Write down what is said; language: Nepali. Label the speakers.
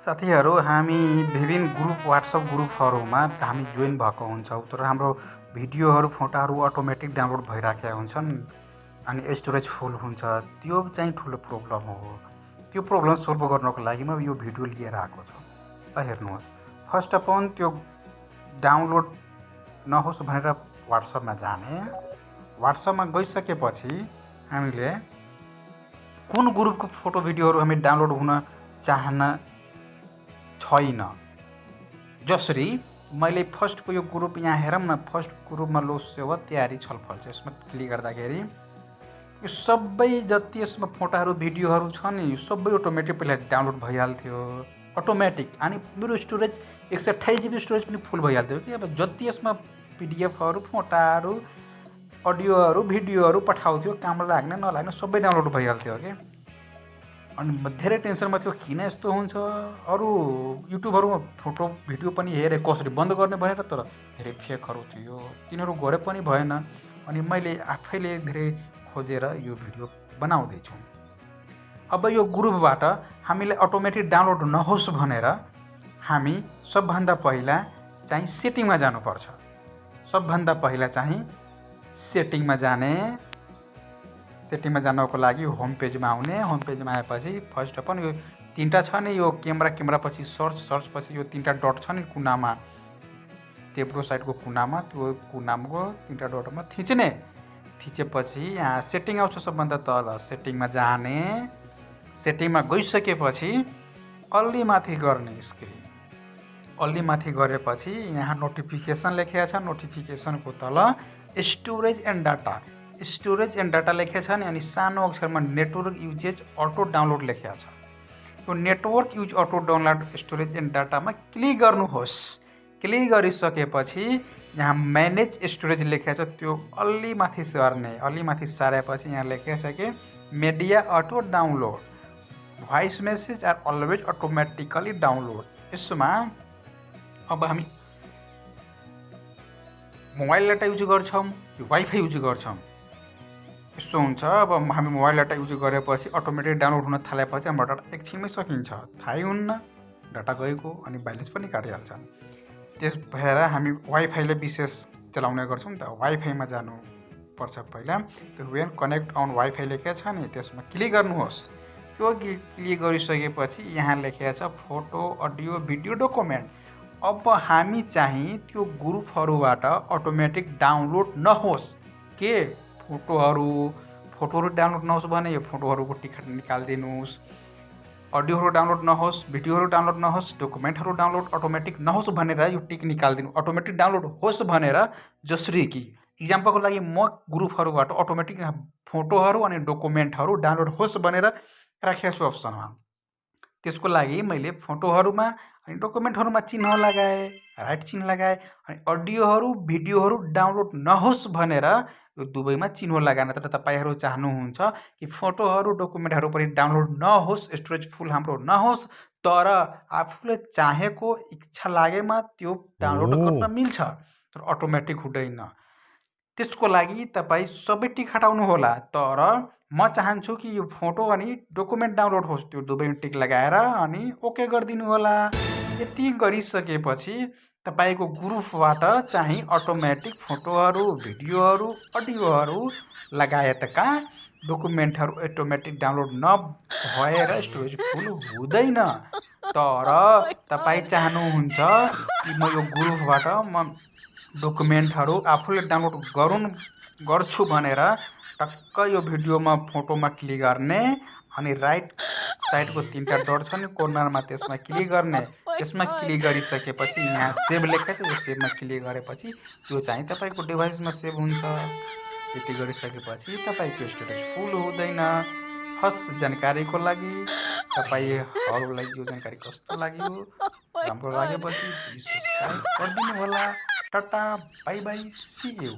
Speaker 1: साथीहरू हामी विभिन्न ग्रुप व्हाट्सएप ग्रुपहरूमा हामी जोइन भएको हुन्छौँ तर हाम्रो भिडियोहरू फोटोहरू अटोमेटिक डाउनलोड भइराखेका हुन्छन् अनि स्टोरेज फुल हुन्छ। त्यो चाहिँ ठुलो प्रब्लम हो। त्यो प्रब्लम सोल्भ गर्नको लागि म यो भिडियो लिएर आएको छु। ल हेर्नुहोस्, फर्स्ट अफ अल त्यो डाउनलोड नहोस् भनेर व्हाट्सएपमा जाने। व्हाट्सएपमा गइसकेपछि हामीले कुन ग्रुपको फोटो भिडियोहरू हामी डाउनलोड हुन चाहना छैन, जसरी मैले फर्स्टको यो ग्रुप यहाँ हेरौँ न, फर्स्ट ग्रुपमा लो सेवा तयारी छलफल छ। यसमा क्लिक गर्दाखेरि यो सबै जति यसमा फोटोहरू भिडियोहरू छ नि यो सबै अटोमेटिक पहिला डाउनलोड भइहाल्थ्यो अटोमेटिक। अनि मेरो स्टोरेज 128 GB स्टोरेज पनि फुल भइहाल्थ्यो कि अब जति यसमा पिडिएफहरू फोटोहरू अडियोहरू भिडियोहरू पठाउँथ्यो काम लाग्ने नलाग्ने सबै डाउनलोड भइहाल्थ्यो कि। अनि धेरै टेन्सनमा थियो किन यस्तो हुन्छ। अरू युट्युबहरूमा फोटो भिडियो पनि हेरेँ कसरी बन्द गर्ने भनेर, तर धेरै फेकहरू थियो, तिनीहरू गरे पनि भएन। अनि मैले आफैले धेरै खोजेर यो भिडियो बनाउँदैछु। अब यो ग्रुपबाट हामीले अटोमेटिक डाउनलोड नहोस् भनेर हामी सबभन्दा पहिला चाहिँ सेटिङमा जानुपर्छ। सबभन्दा पहिला चाहिँ सेटिङमा जाने। सेटिङमा जानको लागि होम पेजमा आउने। होम पेजमा आएपछि फर्स्ट अफ अल यो तीनटा छ नि, यो क्यामेरा पछि सर्च पछि यो तीनटा डट छ नि कुनामा, तेब्रो साइडको कुनामा, त्यो कुनामाको तीनटा डटमा थिच्ने। थिचेपछि यहाँ सेटिङ आउँछ सबभन्दा तल। सेटिङमा जाने। सेटिङमा गइसकेपछि अलि माथि गर्ने स्क्रिन, अलि माथि गरेपछि यहाँ नोटिफिकेसन लेखेको छ। नोटिफिकेसनको तल storage and data, storage and data लेखेको छ नि, अनि सानो अक्षरमा नेटवर्क युजेज अटो डाउनलोड लेखेको छ। यो network use auto download storage and डाटामा क्लिक गर्नुहोस्। क्लिक गरिसकेपछि यहाँ म्यानेज स्टोरेज लेखेको छ, त्यो अलि माथि सर्ने। अलि माथि सारेपछि यहाँ लेखेको छ कि media auto download, voice message are always automatically download. यसमा अब हामी मोबाइल डाटा युज गर्छौँ कि वाइफाई युज गर्छौँ, यस्तो हुन्छ। अब हामी मोबाइल डाटा युज गरेपछि अटोमेटिक डाउनलोड हुन थालेपछि हाम्रो डाटा एकछिनमै सकिन्छ, थाहै हुन्न डाटा गएको, अनि ब्यालेन्स पनि काटिहाल्छ। त्यस भएर हामी वाइफाईले विशेष चलाउने गर्छौँ नि त। वाइफाईमा जानुपर्छ पहिला। त्यो वेन कनेक्ट अन वाइफाई लेखेको छ नि, त्यसमा क्लिक गर्नुहोस्। त्यो क्लिक गरिसकेपछि यहाँ लेखेको छ फोटो अडियो भिडियो डकुमेन्ट। अब हामी चाहिँ त्यो ग्रुपहरूबाट अटोमेटिक डाउनलोड नहोस् के फोटोहरू डाउनलोड नहोस् भने यो फोटोहरूको टिकट निकालिदिनुहोस्। अडियोहरू डाउनलोड नहोस्, भिडियोहरू डाउनलोड नहोस्, डकुमेन्टहरू डाउनलोड अटोमेटिक नहोस् भनेर यो टिक निकालिदिनु। अटोमेटिक डाउनलोड होस् भनेर, जसरी कि इक्जाम्पलको लागि म ग्रुपहरूबाट अटोमेटिक फोटोहरू अनि डकुमेन्टहरू डाउनलोड होस् भनेर राखेको छु अप्सनमा। त्यसको लागि मैले फोटोहरूमा अनि डकुमेन्टहरूमा चिन्ह लगाएँ, राइट चिन्ह लगाएँ। अनि अडियोहरू भिडियोहरू डाउनलोड नहोस् भनेर यो दुवैमा चिन्ह लगाएन। तर तपाईँहरू चाहनुहुन्छ कि फोटोहरू डकुमेन्टहरू पनि डाउनलोड नहोस्, स्टोरेज फुल हाम्रो नहोस्, तर आफूले चाहेको इच्छा लागेमा त्यो डाउनलोड गर्न मिल्छ, तर अटोमेटिक हुँदैन। त्यसको लागि तपाईँ सबै टिक हटाउनु होला। तर म चाहन्छु कि यो फोटो अनि डकुमेन्ट डाउनलोड होस्, त्यो दुवै टिक लगाएर अनि ओके गरिदिनु होला। यति गरिसकेपछि तपाईँको ग्रुपबाट चाहिँ अटोमेटिक फोटोहरू भिडियोहरू अडियोहरू लगायतका डकुमेन्टहरू अटोमेटिक डाउनलोड नभएर स्टोरेज फुल हुँदैन। तर तपाईँ चाहनुहुन्छ कि म यो ग्रुपबाट म डकुमेन्टहरू आफूले डाउनलोड गर्छु भनेर टक्क यो भिडियोमा फोटोमा क्लिक गर्ने, अनि राइट साइडको तीनटा डट छ नि कर्नरमा, त्यसमा क्लिक गर्ने। त्यसमा क्लिक गरिसकेपछि यहाँ सेभ लेखेको छ, यो सेभमा क्लिक गरेपछि त्यो चाहिँ तपाईँको डिभाइसमा सेभ हुन्छ। यति गरिसकेपछि तपाईँको स्टोरेज फुल हुँदैन। हस्, जानकारीको लागि तपाईँहरूलाई यो जानकारी कस्तो लाग्यो, राम्रो लागेपछि सब्सक्राइब गरिदिनु होला। Tata bye bye, see you.